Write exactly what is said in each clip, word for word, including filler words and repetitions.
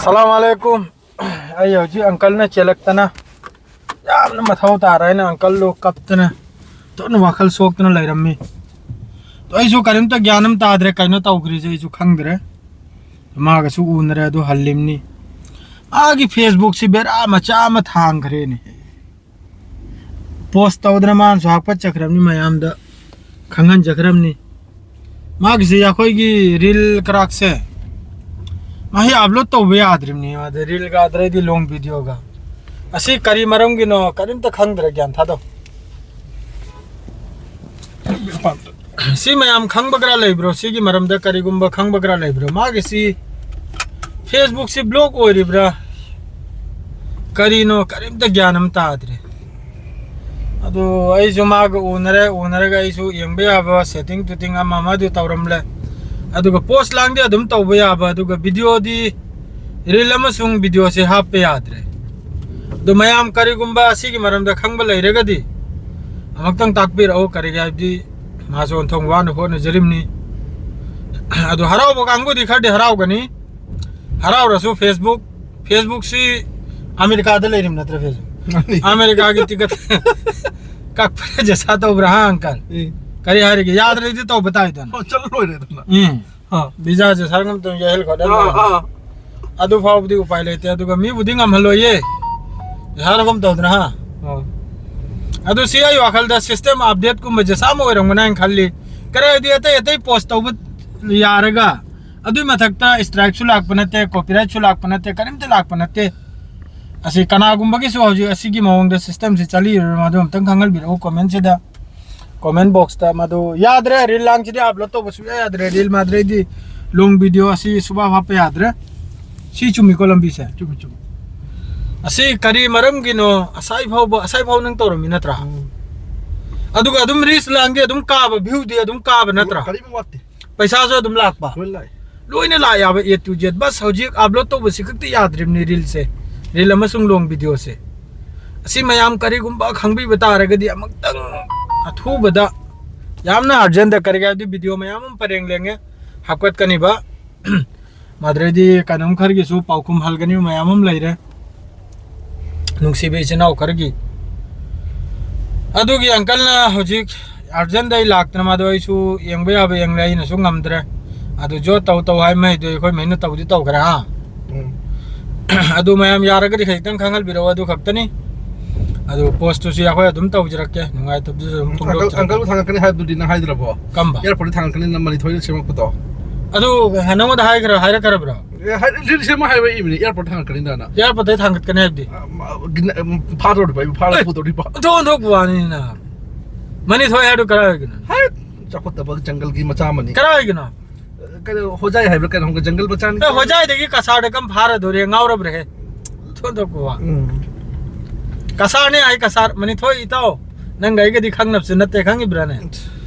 ꯑꯁꯂꯥꯃꯨ ꯑꯂꯥꯏꯀꯨꯝ꯫ ꯑꯩ ꯍꯧꯖꯤꯛ ꯑꯪꯀꯜꯅ ꯆꯦꯜꯂꯛꯇꯅ, ꯌꯥꯝꯅ ꯃꯊꯧ ꯇꯥꯔꯦ ꯍꯥꯏꯅ ꯑꯪꯀꯜꯗꯣ ꯀꯞꯇꯅ, ꯊꯣꯛꯅ ꯋꯥꯈꯜ ꯁꯣꯛꯇꯅ ꯂꯩꯔꯝꯃꯤ꯫ ꯑꯗꯣ ꯑꯩꯁꯨ ꯀꯔꯤꯝꯇ ꯒ꯭ꯌꯥꯟ ꯑꯃ ꯇꯥꯗ꯭ꯔꯦ, ꯀꯩꯅꯣ ꯇꯧꯈ꯭ꯔꯤꯁꯦ ꯑꯩꯁꯨ ꯈꯪꯗ꯭ꯔꯦ꯫ ꯃꯥꯒꯁꯨ ꯎꯅꯔꯦ, ꯑꯗꯨ ꯍꯜꯂꯤꯝꯅꯤ꯫ ꯃꯥꯒꯤ ꯐꯦꯁꯕꯨꯛꯁꯤ ꯕꯦꯔꯥ ꯃꯆꯥ ꯑꯃ ꯊꯥꯡꯈ꯭ꯔꯦꯅꯦ꯫ ꯄꯣꯁ ꯇꯧꯗꯅ ꯃꯥꯅꯁꯨ ꯍꯥꯞꯀꯠꯆꯈ꯭ꯔꯕꯅꯤ, ꯃꯌꯥꯝꯗ ꯈꯪꯍꯟꯖꯈ꯭ꯔꯕꯅꯤ꯫ ꯃꯥꯒꯤꯁꯦ ꯑꯩꯈꯣꯏꯒꯤ ꯔꯤꯜ ꯀꯔꯥꯛꯁꯦ ꯃꯥꯁꯤ ꯑꯞꯂꯣꯗ ꯇꯧꯕ ꯌꯥꯗ꯭ꯔꯤꯕꯅꯤ꯫ ꯑꯗ ꯔꯤꯜꯒ ꯑꯗꯩꯗꯤ ꯂꯣꯡ ꯚꯤꯗꯤꯑꯣꯒ ꯑꯁꯤ ꯀꯔꯤ ꯃꯔꯝꯒꯤꯅꯣ ꯀꯔꯤꯝꯇ ꯈꯪꯗ꯭ꯔꯦ, ꯒ꯭ꯌꯥꯟ ꯊꯥꯗꯧ꯫ ꯁꯤ ꯃꯌꯥꯝ ꯈꯪꯕ ꯈꯔ ꯂꯩꯕ꯭ꯔꯣ? ꯁꯤꯒꯤ ꯃꯔꯝꯗ ꯀꯔꯤꯒꯨꯝꯕ ꯈꯪꯕ ꯈꯔ ꯂꯩꯕ꯭ꯔꯣ? ꯃꯥꯒꯤꯁꯤ ꯐꯦꯁꯕꯨꯛꯁꯤ ꯕ꯭ꯂꯣꯛ ꯑꯣꯏꯔꯤꯕ꯭ꯔꯥ, ꯀꯔꯤꯅꯣ, ꯀꯔꯤꯝꯇ ꯒ꯭ꯌꯥꯟ ꯑꯃ ꯇꯥꯗ꯭ꯔꯦ꯫ ꯑꯗꯨ ꯑꯩꯁꯨ ꯃꯥꯒ ꯎꯅꯔꯦ, ꯎꯅꯔꯒ ꯑꯩꯁꯨ ꯌꯦꯡꯕ ꯌꯥꯕ ꯁꯦꯠꯇꯤꯡ ꯇꯨꯇꯤꯡ ꯑꯃ ꯑꯃꯗꯨ ꯇꯧꯔꯝꯂꯦ꯫ ꯑꯗꯨꯒ ꯄꯣꯁ ꯂꯥꯡꯗꯤ ꯑꯗꯨꯝ ꯇꯧꯕ ꯌꯥꯕ, ꯑꯗꯨꯒ ꯚꯤꯗꯤꯑꯣꯗꯤ ꯔꯤꯜ ꯑꯃꯁꯨꯡ ꯚꯤꯗꯤꯑꯣꯁꯦ ꯍꯥꯞꯄ ꯌꯥꯗ꯭ꯔꯦ꯫ ꯑꯗꯨ ꯃꯌꯥꯝ ꯀꯔꯤꯒꯨꯝꯕ ꯑꯁꯤꯒꯤ ꯃꯔꯝꯗ ꯈꯪꯕ ꯂꯩꯔꯒꯗꯤ ꯑꯃꯨꯛꯇꯪ ꯇꯥꯛꯄꯤꯔꯛꯑꯣ꯫ ꯀꯔꯤꯒꯤ ꯍꯥꯏꯕꯗꯤ ꯃꯥꯁꯨ ꯑꯣꯟꯊꯣꯡ ꯋꯥꯅ ꯍꯣꯠꯅꯖꯔꯤꯕꯅꯤ꯫ ꯑꯗꯨ ꯍꯔꯥꯎꯕ ꯀꯥꯡꯕꯨꯗꯤ ꯈꯔꯗꯤ ꯍꯔꯥꯎꯒꯅꯤ꯫ ꯍꯔꯥꯎꯔꯁꯨ ꯐꯦꯁꯕꯨꯛ, ꯐꯦꯁꯕꯨꯛꯁꯤ ꯑꯃꯦꯔꯤꯀꯥꯗ ꯂꯩꯔꯤꯕ ꯅꯠꯇ꯭ꯔꯥ? ꯐꯦꯁꯕꯨꯛ ꯃꯥꯅꯤ꯫ ꯑꯃꯦꯔꯤꯀꯥꯒꯤ ꯇꯤꯀꯠ ꯀꯛꯄ꯭ꯔꯥ ꯖꯦꯁꯥ ꯇꯧꯕ꯭ꯔꯥ, ꯍꯥ, ꯑꯪꯀꯜ? ꯑꯦ꯫ ꯀꯔꯤ ꯍꯥꯏꯔꯤꯒꯦ? ꯌꯥꯗ꯭ꯔꯗꯤ ꯇꯧꯕ ꯇꯥꯏꯗꯅ꯫ ꯑꯣ, ꯆꯠꯂ ꯂꯣꯏꯔꯦꯗꯅ꯫ ꯎꯝ꯫ ꯑꯥ꯫ ꯚꯤꯖꯥꯁꯦ ꯁꯥꯔꯒ ꯑꯝꯇꯪ ꯌꯥꯏꯍꯜꯂꯣ꯫ ꯑꯥ, ꯑꯥ꯫ ꯑꯗꯨ ꯐꯥꯎꯕꯗꯤ ꯎꯄꯥꯏ ꯂꯩꯇꯦ꯫ ꯑꯗꯨꯒ ꯃꯤꯕꯨꯗꯤ ꯉꯝꯍꯜꯂꯣꯏꯌꯦ꯫ ꯄꯩꯁꯥ ꯂꯧꯐꯝ ꯇꯧꯗꯅ, ꯍꯥ? ꯑꯥ꯫ ꯑꯗꯨ ꯁꯤ ꯑꯩ ꯋꯥꯈꯜꯗ system update ꯀꯨꯝꯕꯁꯦ ꯆꯥꯝꯃ ꯑꯣꯏꯔꯝꯒꯅꯤ ꯍꯥꯏꯅ ꯈꯜꯂꯤ꯫ ꯀꯔꯤ ꯍꯥꯏꯗꯤ ꯑꯇꯩ ꯑꯇꯩ ꯄꯣꯁ ꯇꯧꯕ ꯌꯥꯔꯒ, ꯑꯗꯨꯏ ꯃꯊꯛꯇ strikeꯁꯨ ꯂꯥꯛꯄ ꯅꯠꯇꯦ, copyrightꯁꯨ ꯂꯥꯛꯄ ꯅꯠꯇꯦ, ꯀꯔꯤꯝꯇ ꯂꯥꯛꯄ ꯅꯠꯇꯦ꯫ ꯑꯁꯤ ꯀꯅꯥꯒꯨꯝꯕꯒꯤꯁꯨ ꯍꯧꯖꯤꯛ ꯑꯁꯤꯒꯤ ꯃꯑꯣꯡꯗ systemꯁꯤ ꯆꯠꯂꯤꯔ, ꯃꯗꯨ ꯑꯝꯇꯪ ꯈꯪꯍꯟꯕꯤꯔꯛꯎ commentꯁꯤꯗ꯫ Comment boxꯇ ꯃꯗꯨ ꯌꯥꯗ꯭ꯔꯦ, reel ꯂꯥꯡꯁꯤꯗꯤ upload ꯇꯧꯕ ꯁꯨꯡꯌꯥ ꯌꯥꯗ꯭ꯔꯦ, reel ꯃꯥꯗ꯭ꯔꯩꯗꯤ long video ꯑꯁꯤ ꯁꯨꯕꯥ ꯍꯥꯞꯄ ꯌꯥꯗ꯭ꯔꯦ꯫ ꯁꯤ ꯆꯨꯝꯃꯤꯀꯣ ꯂꯝꯕꯤꯁꯦ? ꯆꯨꯝꯃꯤ, ꯆꯨꯝꯃꯤ꯫ ꯑꯁꯤ ꯀꯔꯤ ꯃꯔꯝꯒꯤꯅꯣ? ꯑꯁꯥꯏ ꯐꯥꯎꯕ, ꯑꯁꯥꯏ ꯐꯥꯎ ꯅꯪ ꯇꯧꯔꯝꯃꯤ ꯅꯠꯇ꯭ꯔꯥ? ꯎꯝ꯫ ꯑꯗꯨꯒ ꯑꯗꯨꯝ reels ꯂꯥꯡꯗꯤ ꯑꯗꯨꯝ ꯀꯥꯕ, viewꯗꯤ ꯑꯗꯨꯝ ꯀꯥꯕ ꯅꯠꯇ꯭ꯔꯥ? ꯀꯔꯤꯝ ꯋꯥꯠꯇꯦ꯫ ꯄꯩꯁꯥꯁꯨ ꯑꯗꯨꯝ ꯂꯥꯛꯄ꯫ ꯂꯣꯏ ꯂꯥꯛꯑꯦ꯫ ꯂꯣꯏꯅ ꯂꯥꯛ ꯌꯥꯕ A to Z꯫ ꯕꯁ ꯍꯧꯖꯤꯛ upload ꯇꯧꯕꯁꯤ ꯈꯛꯇ ꯌꯥꯗ꯭ꯔꯤꯕꯅꯤ reelꯁꯦ꯫ Reel ꯑꯃꯁꯨꯡ long videoꯁꯦ꯫ ꯑꯁꯤ ꯃꯌꯥꯝ ꯀꯔꯤꯒꯨꯝꯕ ꯈꯪꯕꯤꯕ ꯇꯥꯔꯒꯗꯤ ꯑꯃꯨꯛꯇꯪ ꯑꯊꯨꯕꯗ, ꯌꯥꯝꯅ urgentꯗ, ꯀꯔꯤꯒꯤ ꯍꯥꯏꯕꯗꯤ video ꯃꯌꯥꯝ ꯑꯃ ꯄꯔꯦꯡ ꯂꯦꯡꯉꯦ ꯍꯥꯞꯀꯠꯀꯅꯤꯕ꯫ ꯃꯗꯨꯗꯩꯗꯤ ꯀꯩꯅꯣꯝ ꯈꯔꯒꯤꯁꯨ ꯄꯥꯎꯈꯨꯝ ꯍꯜꯒꯅꯤ ꯃꯌꯥꯝ ꯑꯃ ꯂꯩꯔꯦ, ꯅꯨꯡꯁꯤꯕ ꯏꯆꯤꯟ ꯏꯅꯥꯎ ꯈꯔꯒꯤ꯫ ꯑꯗꯨꯒꯤ ꯑꯪꯀꯜꯅ ꯍꯧꯖꯤꯛ ꯑꯥꯔꯖꯦꯟꯗ ꯑꯩ ꯂꯥꯛꯇꯅ ꯃꯥꯗꯣ ꯑꯩꯁꯨ ꯌꯦꯡꯕ ꯌꯥꯕ ꯌꯦꯡꯂꯦ, ꯑꯩꯅꯁꯨ ꯉꯝꯗ꯭ꯔꯦ꯫ ꯑꯗꯨ ꯖꯣ ꯇꯧ ꯇꯧ ꯍꯥꯏ ꯃꯩꯗꯣ ꯑꯩꯈꯣꯏ ꯃꯩꯅ ꯇꯧꯗꯤ ꯇꯧꯈ꯭ꯔꯦ ꯍꯥ꯫ ꯎꯝ꯫ ꯑꯗꯨ ꯃꯌꯥꯝ ꯌꯥꯔꯒꯗꯤ ꯈꯖꯤꯛꯇꯪ ꯈꯪꯍꯟꯕꯤꯔꯛꯑꯣ, ꯑꯗꯨ ꯈꯛꯇꯅꯤ꯫ ꯑꯗꯨ ꯄꯣꯁꯇꯨꯁꯨ ꯑꯩꯈꯣꯏ ꯑꯗꯨꯝ ꯇꯧꯖꯔꯛꯀꯦ, ꯅꯨꯡꯉꯥꯏꯇꯕꯗꯨꯁꯨ ꯑꯗꯨꯝ ꯑꯪꯀꯜ ꯐꯣꯡꯗꯣꯛꯆꯔꯛꯀꯦ꯫ ꯑꯪꯀꯜꯕꯨ ꯊꯥꯡꯒꯠꯀꯅꯤ ꯍꯥꯏꯕꯗꯨꯗꯤ ꯅꯪ ꯍꯥꯏꯗ꯭ꯔꯕꯣ? ꯀꯝꯕ? ꯑꯦꯌꯥꯔꯄꯣꯔꯠꯇ ꯊꯥꯡꯒꯠꯀꯅꯤ ꯅꯪ ꯃꯅꯤ ꯊꯣꯏꯅ ꯁꯦꯝꯃꯛꯄꯗꯣ꯫ ꯑꯗꯨ ꯅꯉꯣꯟꯗ ꯍꯥꯏꯈ꯭ꯔ ꯍꯥꯏꯔꯛꯈ꯭ꯔꯕ꯭ꯔꯣ? ꯑꯦ, ꯍꯥꯏ-, ꯁꯤ ꯁꯦꯝꯃꯣ ꯍꯥꯏꯕ ꯏꯕꯅꯤ, ꯑꯦꯌꯥꯔꯄꯣꯔꯠꯇ ꯊꯥꯡꯒꯠꯀꯅꯤꯗꯅ꯫ ꯑꯦꯌꯥꯔꯄꯣꯔꯠꯇ ꯊꯥꯡꯒꯠꯀꯅꯤ ꯍꯥꯏꯕꯗꯤ? ꯑ, ꯃ-, ꯒꯤꯅ-, ꯎꯝ, ꯐꯥꯗꯧꯔꯤꯕ, ꯑꯩꯕꯨ ꯐꯥꯔꯒ ꯑꯦ, ꯄꯨꯗꯧꯔꯤꯕ꯫ ꯑꯣꯟꯊꯣꯛ ꯑꯣꯟꯊꯣꯛꯄ ꯋꯥꯅꯤꯅ꯫ ꯃꯅꯤ ꯊꯣꯏ ꯍꯥꯏꯗꯨ ꯀꯔꯥꯏꯒꯤꯅꯣ? ꯍꯥꯏ, ꯆꯥꯎꯈꯠꯇꯕ ꯖꯪꯒꯜꯒꯤ ꯃꯆꯥ ꯑꯃꯅꯤ꯫ ꯀꯔꯥꯏꯒꯤꯅꯣ? ꯀꯩꯅꯣ, ꯍꯣꯖꯥꯏ ꯍꯥꯏꯕ꯭ꯔꯥ ꯀꯩꯅꯣ, ꯈꯪꯗꯦ, ꯖꯪꯒꯜ ꯃꯆꯥꯅꯤ꯫ ꯑꯦ, ꯍꯣꯖꯥꯏꯗꯒꯤ ꯀꯁꯥꯔꯗ ꯀꯝ ꯐꯥꯔꯗꯣꯔꯦ, ꯉꯥꯎꯔꯕ꯭ꯔꯦ? ꯊꯣꯟꯗꯣꯛꯄ ꯋꯥ꯫ ꯎꯝ꯫ ꯀꯁꯥꯔꯅꯦ ꯍꯥꯏ, ꯀꯁꯥꯔ꯫ ꯃꯅꯤ ꯊꯣꯏ ꯏꯇꯥꯎ, ꯅꯪꯒ ꯑꯩꯒꯗꯤ ꯈꯪꯅꯕꯁꯨ ꯅꯠꯇꯦ, ꯈꯪꯉꯤꯕ꯭ꯔꯥꯅꯦ?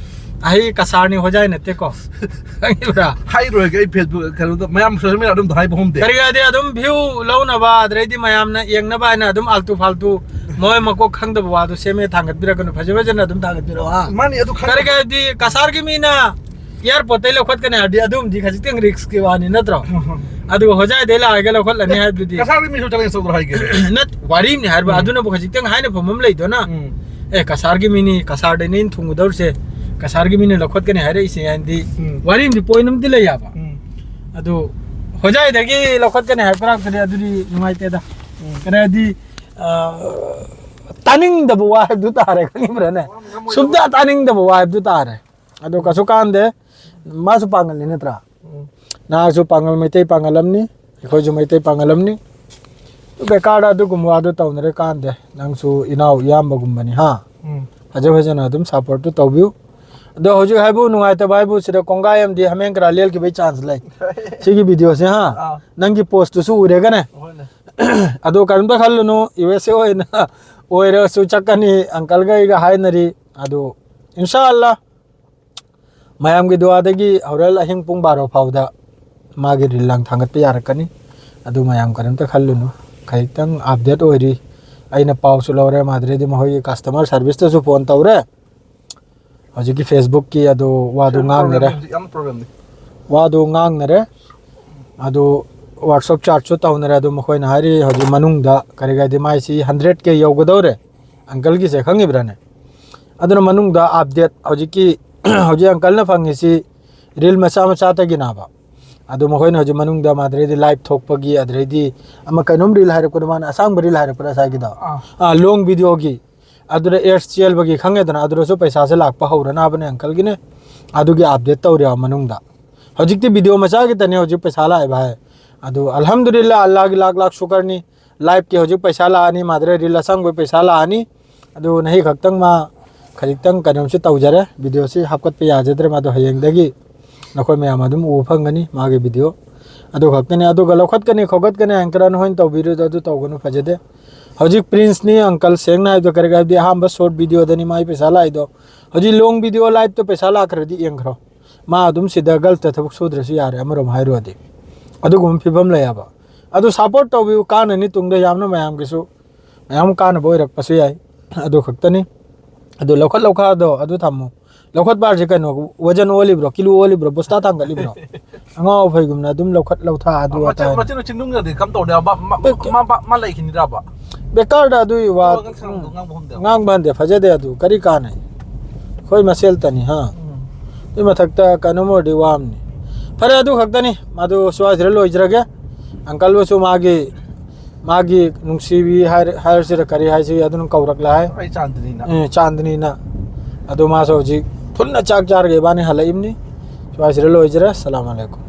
ꯑꯩ ꯀꯁꯥꯔꯅꯤ, ꯍꯣꯖꯥꯏ ꯅꯠꯇꯦꯀꯣ꯫ ꯈꯪꯉꯤꯕ꯭ꯔꯥ? ꯍꯥꯏꯔꯣꯏꯒꯦ ꯑꯩ Facebook ꯀꯩꯅꯣꯗ, ꯃꯌꯥꯝ social media ꯑꯗꯨꯝ ꯍꯥꯏꯕ ꯍꯧꯅꯗꯦ꯫ ꯀꯔꯤ ꯍꯥꯏꯗꯤ ꯑꯗꯨꯝ view ꯂꯧꯅꯕ, ꯑꯗꯩꯗꯤ ꯃꯌꯥꯝꯅ ꯌꯦꯡꯅꯕ ꯍꯥꯏꯅ ꯑꯗꯨꯝ ꯑꯥꯜꯇꯨ ꯐꯥꯜꯇꯨ ꯃꯣꯏ ꯃꯀꯣꯛ ꯈꯪꯗꯕ ꯋꯥꯗꯣ ꯁꯦꯝꯃꯦ ꯊꯥꯡꯒꯠꯄꯤꯔꯛꯀꯅꯨ, ꯐꯖ ꯐꯖꯅ ꯑꯗꯨꯝ ꯊꯥꯡꯒꯠꯄꯤꯔꯛꯑꯣ ꯍꯥ꯫ ꯃꯥꯅꯤ, ꯑꯗꯨ ꯈꯪ- ꯀꯔꯤ ꯍꯥꯏꯗꯤ ꯀꯁꯥꯔꯒꯤ ꯃꯤꯅ ꯑꯦꯌꯥꯔꯄꯣꯔꯠꯇꯩ ꯂꯧꯈꯠꯀꯅꯤ ꯍꯥꯏꯔꯗꯤ ꯑꯗꯨꯝꯗꯤ ꯈꯖꯤꯛꯇꯪ risk ꯀꯤ ꯋꯥꯅꯤ ꯅꯠꯇ꯭ꯔꯣ? ꯑꯗꯨꯒ ꯍꯣꯖꯥꯏꯗꯩ ꯂꯥꯛꯑꯒ ꯂꯧꯈꯠꯂꯅꯤ ꯍꯥꯏꯕꯗꯨꯗꯤ꯫ ꯀꯁꯥꯔꯒꯤ ꯃꯤꯁꯨ challenge ꯇꯧꯗ꯭ꯔꯣ ꯍꯥꯏꯒꯦ? ꯅꯠ-, ꯋꯥꯔꯤꯝꯅꯤ ꯍꯥꯏꯕ, ꯎꯝ꯫ ꯑꯗꯨꯅꯕꯨ ꯈꯖꯤꯛꯇꯪ ꯍꯥꯏꯅꯐꯝ ꯑꯃ ꯂꯩꯗꯅ꯫ ꯎꯝ꯫ ꯑꯦ, ꯀꯁꯥꯔꯒꯤ ꯃꯤꯅꯤ, ꯀꯁꯥꯔꯗꯩꯅꯤ ꯑꯩꯅ ꯊꯨꯡꯒꯗꯧꯔꯤꯁꯦ, ꯀꯁꯥꯔꯒꯤ ꯃꯤꯅ ꯂꯧꯈꯠꯀꯅꯤ ꯍꯥꯏꯔꯛꯏꯁꯦ ꯍꯥꯏꯅꯗꯤ ꯎꯝ꯫ ꯋꯥꯔꯤꯝꯗꯤ point ꯑꯃꯗꯤ ꯂꯩ ꯍꯥꯏꯕ꯫ ꯎꯝ꯫ ꯑꯗꯨ ꯍꯣꯖꯥꯏꯗꯒꯤ ꯂꯧꯈꯠꯀꯅꯤ ꯍꯥꯏꯔꯛꯄ ꯂꯥꯛꯄꯗꯤ ꯑꯗꯨꯗꯤ ꯅꯨꯡꯉꯥꯏꯇꯦꯗ꯫ ꯎꯝ꯫ ꯀꯩꯅꯣ ꯍꯥꯏꯗꯤ, ꯑ, ꯇꯥꯅꯤꯡꯗꯕ ꯋꯥ ꯍꯥꯏꯕꯗꯨ ꯇꯥꯔꯦ, ꯈꯪꯉꯤꯕ꯭ꯔꯥꯅꯦ? ꯁꯨꯡꯇꯥ ꯇꯥꯅꯤꯡꯗꯕ ꯋꯥ ꯍꯥꯏꯕꯗꯨ ꯇꯥꯔꯦ꯫ ꯑꯗꯣ ꯀꯩꯁꯨ ꯀꯥꯟꯗꯦ, ꯃꯥꯁꯨ ꯄꯥꯡꯒꯜꯅꯤ ꯅꯠꯇ꯭ꯔꯥ? ꯎꯝ꯫ ꯅꯍꯥꯛꯁꯨ ꯄꯥꯡꯒꯜ, ꯃꯩꯇꯩ ꯄꯥꯡꯒꯜ ꯑꯃꯅꯤ, ꯑꯩꯈꯣꯏꯁꯨ ꯃꯩꯇꯩ ꯄꯥꯡꯒꯜ ꯑꯃꯅꯤ꯫ ꯕꯦꯀꯥꯔꯗ ꯑꯗꯨꯒꯨꯝꯕ ꯋꯥꯗꯨ ꯇꯧꯅꯔꯦ ꯀꯥꯟꯗꯦ, ꯅꯪꯁꯨ ꯏꯅꯥꯎ ꯏꯌꯥꯝꯕꯒꯨꯝꯕꯅꯤ ꯍꯥ꯫ ꯎꯝ꯫ ꯐꯖ ꯐꯖꯅ ꯑꯗꯨꯝ support ꯇꯨ ꯇꯧꯕꯤꯌꯨ꯫ ꯑꯗꯣ ꯍꯧꯖꯤꯛ ꯍꯥꯏꯕꯨ ꯅꯨꯡꯉꯥꯏꯇꯕ ꯍꯥꯏꯕꯨ ꯁꯤꯗ ꯀꯣꯡꯒꯥꯏ ꯑꯃꯗꯤ ꯍꯥꯃꯦꯡ ꯀꯔꯥ ꯂꯦꯜꯈꯤꯕꯒꯤ chance ꯂꯩ꯫ ꯁꯤꯒꯤ video ꯁꯦ ꯍꯥ, ꯑꯥ꯫ ꯅꯪꯒꯤ post ꯇꯨꯁꯨ ꯎꯔꯦꯒꯅꯦ꯫ ꯍꯣꯏꯅꯦ꯫ ꯑꯗꯣ ꯀꯔꯤꯝꯇ ꯈꯜꯂꯨꯅꯨ, ꯌꯨ ꯑꯦꯁ ꯑꯦ ꯑꯣꯏꯅ ꯑꯣꯏꯔꯁꯨ ꯆꯠꯀꯅꯤ, uncle ꯒ ꯑꯩꯒ ꯍꯥꯏꯅꯔꯤ꯫ ꯑꯗꯣ ꯏꯟꯁꯥꯜꯂꯥ ꯃꯌꯥꯝꯒꯤ ꯗꯨꯋꯥꯗꯒꯤ ꯍꯣꯔꯦꯟ ꯑꯍꯤꯡ ꯄꯨꯡ ꯕꯥꯔꯣ ꯐꯥꯎꯗ ꯃꯥꯒꯤ reel ꯂꯥꯡ ꯊꯥꯡꯒꯠꯄ ꯌꯥꯔꯛꯀꯅꯤ꯫ ꯑꯗꯨ ꯃꯌꯥꯝ ꯀꯔꯤꯝꯇ ꯈꯜꯂꯨꯅꯨ, ꯈꯖꯤꯛꯇꯪ update ꯑꯣꯏꯔꯤ꯫ ꯑꯩꯅ ꯄꯥꯎꯁꯨ ꯂꯧꯔꯦ, ꯃꯥꯗꯨꯔꯩꯗꯤ ꯃꯈꯣꯏꯒꯤ customer service ꯇꯁꯨ phone ꯇꯧꯔꯦ꯫ ꯍꯧꯖꯤꯛꯀꯤ Facebook ꯀꯤ ꯑꯗꯨ ꯋꯥꯗꯨ ꯁꯤ ꯉꯥꯡꯅꯔꯦ꯫ Problem ꯗꯤ, ꯌꯥꯝ problem ꯗꯤ꯫ ꯋꯥꯗꯨ ꯉꯥꯡꯅꯔꯦ꯫ ꯑꯗꯨ ꯋꯥꯔꯛꯁꯣꯞ ꯆꯥꯔꯠꯁꯨ ꯇꯧꯅꯔꯦ꯫ ꯑꯗꯨ ꯃꯈꯣꯏꯅ ꯍꯥꯏꯔꯤ ꯍꯧꯖꯤꯛ ꯃꯅꯨꯡꯗ ꯀꯔꯤ ꯀꯔꯤꯗꯤ ꯃꯥꯏꯁꯤ ꯍꯟꯗ꯭ꯔꯦꯠ ꯀꯦ ꯌꯧꯒꯗꯧꯔꯦ ꯑꯪꯀꯜꯒꯤꯁꯦ, ꯈꯪꯉꯤꯕ꯭ꯔꯥꯅꯦ? ꯑꯗꯨꯅ ꯃꯅꯨꯡꯗ ꯑꯞꯗꯦꯠ ꯍꯧꯖꯤꯛꯀꯤ ꯍꯧꯖꯤꯛ ꯑꯪꯀꯜꯅ ꯐꯪꯉꯤꯁꯤ ꯔꯤꯜ ꯃꯆꯥ ꯃꯆꯥꯗꯒꯤꯅꯦꯕ꯫ ꯑꯗꯨ ꯃꯈꯣꯏꯅ ꯍꯧꯖꯤꯛ ꯃꯅꯨꯡꯗ ꯃꯥꯗ꯭ꯔꯩꯗꯤ ꯂꯥꯏꯚ ꯊꯣꯛꯄꯒꯤ, ꯑꯗꯨꯗꯩꯗꯤ ꯑꯃ ꯀꯩꯅꯣꯝ ꯔꯤꯜ ꯍꯥꯏꯔꯛꯄꯗꯣ, ꯃꯥꯅ ꯑꯁꯥꯡꯕ ꯔꯤꯜ ꯍꯥꯏꯔꯛꯄꯗꯣ ꯉꯁꯥꯏꯒꯤꯗꯣ, ꯑꯥ꯫ ꯑꯥ, ꯂꯣꯡ ꯚꯤꯗꯤꯑꯣꯒꯤ, ꯑꯗꯨꯗ ꯑꯦꯗꯁ ꯆꯦꯜꯕꯒꯤ, ꯈꯪꯉꯦꯗꯅ, ꯑꯗꯨꯗꯁꯨ ꯄꯩꯁꯥꯁꯦ ꯂꯥꯛꯄ ꯍꯧꯔꯅꯕꯅꯦ ꯑꯪꯀꯜꯒꯤꯅꯦ꯫ ꯑꯗꯨꯒꯤ ꯑꯞꯗꯦꯠ ꯇꯧꯔꯦꯕ ꯃꯅꯨꯡꯗ꯫ ꯍꯧꯖꯤꯛꯇꯤ ꯚꯤꯗꯤꯑꯣ ꯃꯆꯥꯒꯤꯇꯅꯦ ꯍꯧꯖꯤꯛ ꯄꯩꯁꯥ ꯂꯥꯛꯏꯕ ꯍꯥꯏ꯫ ꯑꯗꯨ ꯑꯜꯍꯝꯗꯨꯂꯤꯜꯂꯥ, ꯑꯜꯂꯥꯒꯤ ꯂꯥꯛ ꯂꯥꯛ ꯁꯨꯀꯔꯅꯤ꯫ ꯂꯥꯏꯚꯀꯤ ꯍꯧꯖꯤꯛ ꯄꯩꯁꯥ ꯂꯥꯛꯑꯅꯤ, ꯃꯥꯗ꯭ꯔꯩ ꯔꯤꯜ ꯑꯁꯥꯡꯕꯒꯤ ꯄꯩꯁꯥ ꯂꯥꯛꯑꯅꯤ꯫ ꯑꯗꯨ ꯅꯍꯤ ꯈꯛꯇꯪ ꯃꯥ ꯈꯖꯤꯛꯇꯪ ꯀꯩꯅꯣꯝꯁꯨ ꯇꯧꯖꯔꯦ, ꯚꯤꯗꯤꯑꯣꯁꯤ ꯍꯥꯞꯀꯠꯄ ꯌꯥꯖꯗ꯭ꯔꯦ꯫ ꯃꯥꯗꯣ ꯍꯌꯦꯡꯗꯒꯤ ꯅꯈꯣꯏ ꯃꯌꯥꯝ ꯑꯗꯨꯝ ꯎꯕ ꯐꯪꯒꯅꯤ ꯃꯥꯒꯤ ꯚꯤꯗꯤꯑꯣ꯫ ꯑꯗꯨ ꯈꯛꯇꯅꯤ꯫ ꯑꯗꯨꯒ ꯂꯧꯈꯠꯀꯅꯤ ꯈꯣꯀꯠꯀꯅꯤ ꯑꯪꯀꯔ ꯅꯈꯣꯏꯅ ꯇꯧꯕꯤꯔꯤꯗꯣ ꯑꯗꯨ ꯇꯧꯒꯅꯨ, ꯐꯖꯗꯦ꯫ ꯍꯧꯖꯤꯛ ꯄ꯭ꯔꯤꯟꯁꯅꯤ ꯑꯪꯀꯜ, ꯁꯦꯡꯅ ꯍꯥꯏꯕꯗ ꯀꯔꯤ ꯍꯥꯏꯕꯗꯤ ꯑꯍꯥꯟꯕ ꯁꯣꯔꯠ ꯚꯤꯗꯤꯑꯣꯗꯅꯤ ꯃꯥꯒꯤ ꯄꯩꯁꯥ ꯂꯥꯛꯏꯗꯣ꯫ ꯍꯧꯖꯤꯛ ꯂꯣꯡ ꯚꯤꯗꯤꯑꯣ ꯂꯥꯏꯚꯇ ꯄꯩꯁꯥ ꯂꯥꯛꯈ꯭ꯔꯗꯤ ꯌꯦꯡꯈ꯭ꯔꯣ꯫ ꯃꯥ ꯑꯗꯨꯝ ꯁꯤꯗ ꯒꯜꯐꯇ ꯊꯕꯛ ꯁꯨꯗ꯭ꯔꯁꯨ ꯌꯥꯔꯦ, ꯑꯃꯔꯣꯝ ꯍꯥꯏꯔꯨꯔꯗꯤ꯫ ꯑꯗꯨꯒꯨꯝꯕ ꯐꯤꯕꯝ ꯂꯩꯌꯦꯕ꯫ ꯑꯗꯨ ꯁꯞꯄꯣꯔꯠ ꯇꯧꯕꯤꯌꯨ, ꯀꯥꯟꯅꯅꯤ ꯇꯨꯡꯗ ꯌꯥꯝꯅ ꯃꯌꯥꯝꯒꯤꯁꯨ꯫ ꯃꯌꯥꯝ ꯀꯥꯟꯅꯕ ꯑꯣꯏꯔꯛꯄꯁꯨ ꯌꯥꯏ꯫ ꯑꯗꯨ ꯈꯛꯇꯅꯤ꯫ ꯑꯗꯨ ꯂꯧꯈꯠ ꯂꯧꯈꯥꯗꯣ ꯑꯗꯨ ꯊꯝꯃꯨ꯫ ꯂꯧꯈꯠꯄ ꯍꯥꯏꯁꯦ ꯀꯩꯅꯣ, ꯋꯖꯟ ꯑꯣꯜꯂꯤꯕ꯭ꯔꯣ, ꯀꯤꯂꯣ ꯑꯣꯜꯂꯤꯕ꯭ꯔꯣ, ꯕꯣꯁꯇꯥ ꯊꯥꯡꯒꯠꯂꯤꯕ꯭ꯔꯣ? ꯑꯉꯥꯎ ꯑꯐꯩꯒꯨꯝꯅ ꯑꯗꯨꯝ ꯂꯧꯈꯠ ꯂꯧꯊꯥ ꯑꯗꯨ ꯑꯇꯥ꯫ ꯃꯆꯤꯟ ꯃꯆꯤꯟ ꯅꯨꯡꯒꯗꯤ ꯀꯝ ꯇꯧꯅꯦ? ꯃꯥ, ꯃꯥ, ꯃꯥ, ꯃꯥ, ꯃꯥ ꯂꯩꯈꯤꯅꯤꯗ꯭ꯔꯕ? ꯕꯦꯀꯥꯔꯗ ꯑꯗꯨꯒꯤ ꯋꯥ ꯉꯥꯡꯁꯪꯗꯣ ꯉꯥꯡꯕ ꯍꯧꯅꯗꯦꯕ꯫ ꯉꯥꯡꯕ ꯍꯟꯗꯦ, ꯐꯖꯗꯦ ꯑꯗꯨ꯫ ꯀꯔꯤ ꯀꯥꯟꯅꯩ? ꯑꯩꯈꯣꯏ ꯃꯁꯦꯜꯇꯅꯤ, ꯍꯥ? ꯎꯝ꯫ ꯑꯗꯨꯏ ꯃꯊꯛꯇ ꯀꯩꯅꯣꯝ ꯑꯣꯏꯔꯗꯤ ꯋꯥ ꯑꯃꯅꯤ꯫ ꯐꯔꯦ, ꯑꯗꯨ ꯈꯛꯇꯅꯤ꯫ ꯃꯗꯨ ꯁ꯭ꯋꯥꯏꯁꯤꯗ ꯂꯣꯏꯖꯔꯒꯦ꯫ ꯑꯪꯀꯜꯕꯨꯁꯨ ꯃꯥꯒꯤ, ꯃꯥꯒꯤ ꯅꯨꯡꯁꯤꯕꯤ ꯍꯥꯏꯔ-, ꯍꯥꯏꯔꯁꯤꯔ ꯀꯔꯤ ꯍꯥꯏꯁꯤ, ꯑꯗꯨꯅ ꯀꯧꯔꯛꯂꯦ ꯍꯥꯏ꯫ ꯑꯩ ꯆꯥꯟꯗꯅꯤꯅ꯫ ꯑꯦ, ꯆꯥꯟꯗꯅꯤꯅ꯫ ꯑꯗꯨ ꯃꯥꯁꯨ ꯍꯧꯖꯤꯛ ꯊꯨꯅ ꯆꯥꯛ ꯆꯥꯔꯒ ꯏꯕꯥꯅꯤ ꯍꯜꯂꯛꯏꯕꯅꯤ꯫ ꯁ꯭ꯋꯥꯏꯁꯤꯗ ꯂꯣꯏꯖꯔꯦ꯫ ꯑꯁꯂꯥꯃꯨ ꯑꯂꯩꯀꯨꯝ꯫